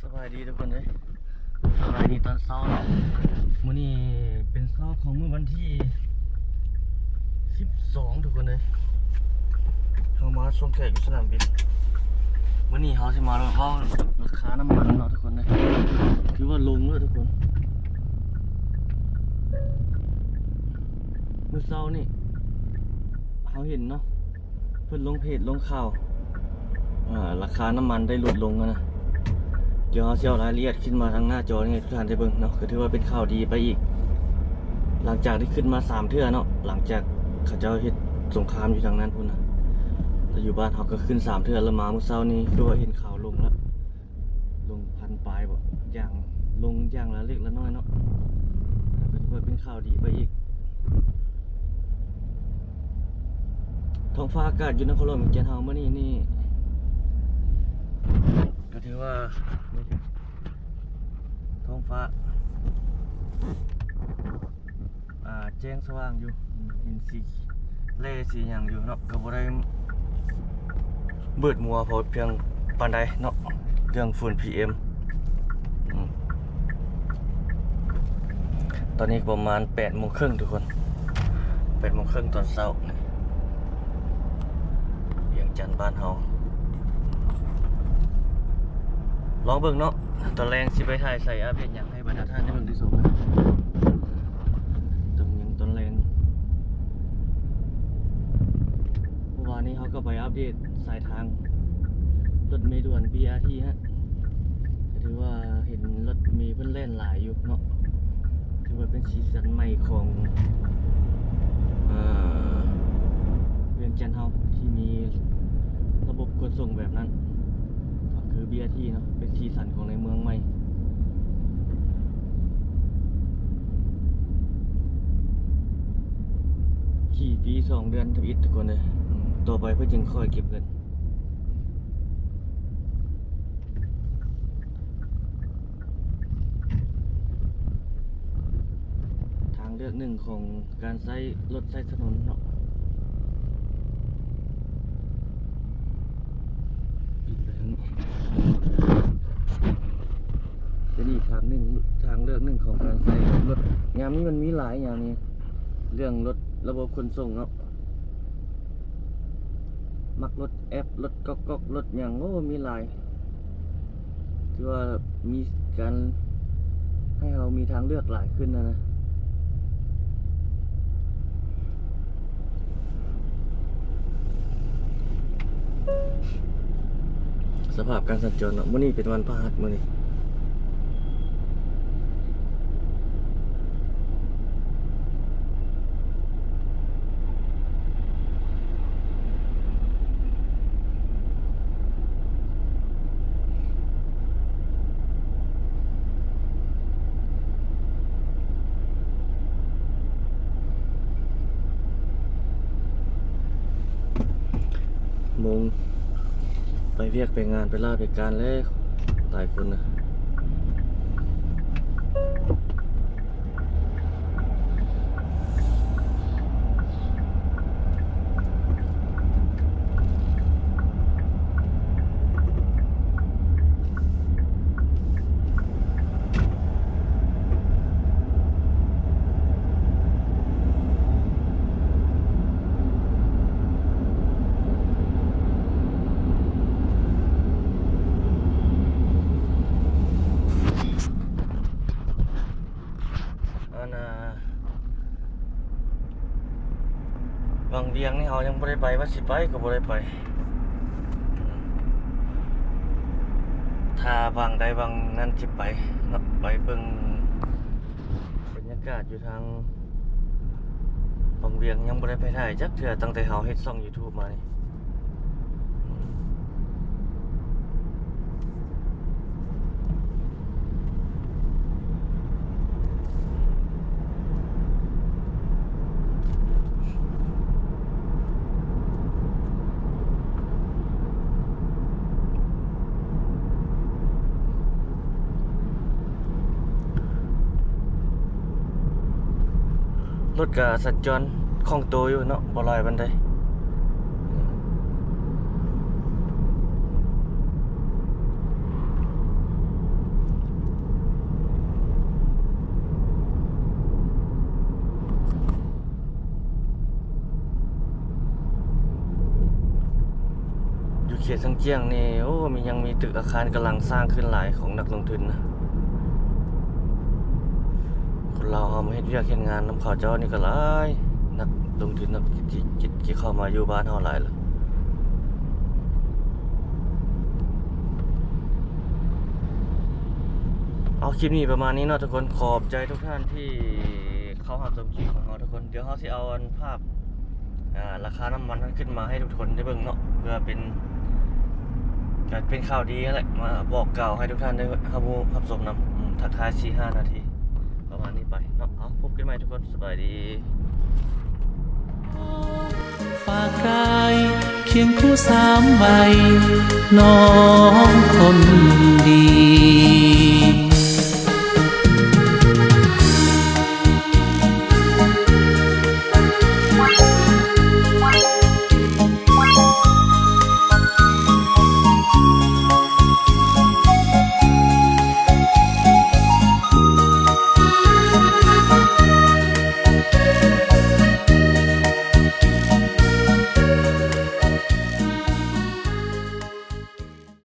ສະບາຍດີທຸກຄົນເອີຍ ສະບາຍດີຕອນເຊົ້າເນາະ. ມື້ນີ້ເປັນເຊົ້າຂອງມື້ວັນທີສິບສອງ ທຸກຄົນເອີຍ. ເຮົາມາສົ່ງແຂກຢູ່ສະໜາມບິນ. ມື້ນີ້ເຮົາຊິມາເວົ້າລາຄານ້ຳມັນເນາະທຸກຄົນເອີຍ. ຖືວ່າລົງເລີຍທຸກຄົນ. ມື້ເຊົ້ານີ້ເຮົາເຫັນເນາະ ເພິ່ນລົງເພຈລົງຂ່າວ ອ່າ ລາຄານ້ຳມັນໄດ້ຫຼຸດລົງຫັ້ນນະ. ດຽວເຮົາຊິເອົາລາຍລະອຽດຂຶ້ນມາທາງໜ້າຈໍນີ້ໃຫ້ທຸກທ່ານໄດ້ເບິ່ງເນາະ. ກໍຖືວ່າເປັນຂ່າວດີໄປອີກ ຫຼັງຈາກທີ່ຂຶ້ນມາສາມເທື່ອເນາະ ຫຼັງຈາກເຂົາເຈົ້າເຮັດສົງຄາມຢູ່ທາງນັ້ນພຸ້ນນະ ແລ້ວຢູ່ບ້ານເຮົາກໍຂຶ້ນສາມເທື່ອ ແລ້ວມາມື້ເຊົ້ານີ້ຄືວ່າເຫັນຂ່າວລົງລະ ລົງພັນປາຍບໍ ຢ່າງ ລົງຢ່າງລະເລັກລະນ້ອຍເນາະ. ກໍຖືວ່າເປັນຂ່າວດີໄປອີກ. ທ້ອງຟ້າອາກາດຢູ່ນະຄອນຫຼວງວຽງຈັນເຮົາມື້ນີ້ນີ້ ກໍຖືວ່າ ທ້ອງຟ້າ ອ່າ ແຈ້ງສະຫວ່າງຢູ່ ເຫັນສີແລ່ສີຫຍັງຢູ່ເນາະ. ກໍບໍ່ໄດ້ມືດມົວພໍພຽງປານໃດເນາະ ເລື່ອງຝຸ່ນ ພີເອັມ. ອືມ ຕອນນີ້ກໍປະມານແປດໂມງເຄິ່ງທຸກຄົນ ແປດໂມງເຄິ່ງຕອນເຊົ້ານີ້ ວຽງຈັນບ້ານເຮົາ. ລອງເບິ່ງເນາະ ຕອນແລງຊິໄປຖ່າຍໃສ ອັບເດດຫຍັງໃຫ້ບັນດາທ່ານໄດ້ເບິ່ງໄດ້ຊົມນະ. ຕອນຍັງຕອນແລງ ເມື່ອວານນີ້ເຮົາກໍໄປອັບເດດສາຍທາງລົດເມດ່ວນ ບີອາທີ ຮະ ກໍຖືວ່າເຫັນລົດເມເພິ່ນແລ່ນຫຼາຍຢູ່ເນາະ. ຖືວ່າເປັນສີສັນໃໝ່ຂອງ ເອີ ວຽງຈັນເຮົາທີ່ມີລະບົບຂົນສົ່ງແບບນັ້ນ ກໍຄື ບີອາທີ ເນາະ ເປັນສີສັນຂອງໃນເມືອງໃໝ່. ຂີ່ປີສອງເດືອນທຳອິດທຸກຄົນເອີຍ ອືມ ຕໍ່ໄປເພິ່ນຈຶ່ງຄ່ອຍເກັບເງິນ. ທາງເລືອກໜຶ່ງຂອງການໃຊ້ລົດໃຊ້ຖະໜົນເນາະ ປີນໄປທາງນີ້ ເປັນອີກທາງໜຶ່ງ ທາງເລືອກໜຶ່ງຂອງການໃຊ້ລົດ. ຍາມນີ້ມັນມີຫຼາຍ ຍາມນີ້ເລື່ອງລົດ ລະບົບຂົນສົ່ງເນາະ ມັກລົດແອັບ ລົດກອກໆ ລົດຫຍັງ ໂອ້ ມີຫຼາຍ. ຖືວ່າມີການໃຫ້ເຮົາມີທາງເລືອກຫຼາຍຂຶ້ນນະນະ. ສະພາບການສັນຈອນເນາະ ມື້ນີ້ເປັນວັນພະຫັດ ມື້ນີ້ ໂມງໄປວຽກໄປງານໄປລາໄປການແລ້ວ ຫຼາຍຄົນນະ. ອັນນ່າ ວັງວຽງນີ້ເຮົາຍັງບໍ່ໄດ້ໄປ ວ່າຊິໄປກໍບໍ່ໄດ້ໄປ ຖ້າວັງໃດວັງນັ້ນຊິໄປເນາະ ໄປເບິ່ງບັນຍາກາດຢູ່ທາງວັງວຽງ. ຍັງບໍ່ໄດ້ໄປຖ່າຍຈັກເທື່ອ ຕັ້ງແຕ່ເຮົາເຮັດຊ່ອງຢູທູບມານີ້. ລົດກະສັນຈອນຄ່ອງໂຕຢູ່ເນາະ ບໍ່ຫຼາຍປານໃດ. ຂດຊຽງຈຽງນີ້ ໂອ້ ມີ ຍັງມີຕຶກອາຄານກຳລັງສ້າງຂຶ້ນຫຼາຍຂອງນັກລົງທຶນນະ. ຄົນລາວເຮົາມາເຮັດວຽກເຮັດງານນຳເຂົາເຈົ້ານີ້ກໍຫຼາຍ ນັກລົງທຶນ ນັກທຸລະກິດທີ່ເຂົ້າມາຢູ່ບ້ານເຮົາຫຼາຍລະ. ເອົາ ຄລິບນີ້ປະມານນີ້ເນາະທຸກຄົນ. ຂອບໃຈທຸກທ່ານທີ່ເຂົ້າຮັບຊົມຄລິບຂອງເຮົາທຸກຄົນ. ດຽວເຮົາຊິເອົາອັນພາບ ອ່າ ລາຄານ້ຳມັນນັ້ນຂຶ້ນມາໃຫ້ທຸກຄົນໄດ້ເບິ່ງເນາະ ເພື່ອເປັນ ການເປັນຂ່າວດີຫັ້ນແຫຼະ ມາບອກກ່າວໃຫ້ທຸກທ່ານໄດ້ຮັບຮູ້ຮັບຊົມນຳ. ອືມ ທັກທາຍສີ່ຫ້ານາທີ ປະມານນີ້ໄປເນາະ. ເອົາ ພົບກັນໃໝ່ທຸກຄົນ ສະບາຍດີ. ຝາກກາຍຄຽງຄູ່ສາມໃບ ນ້ອງຄົນດີ.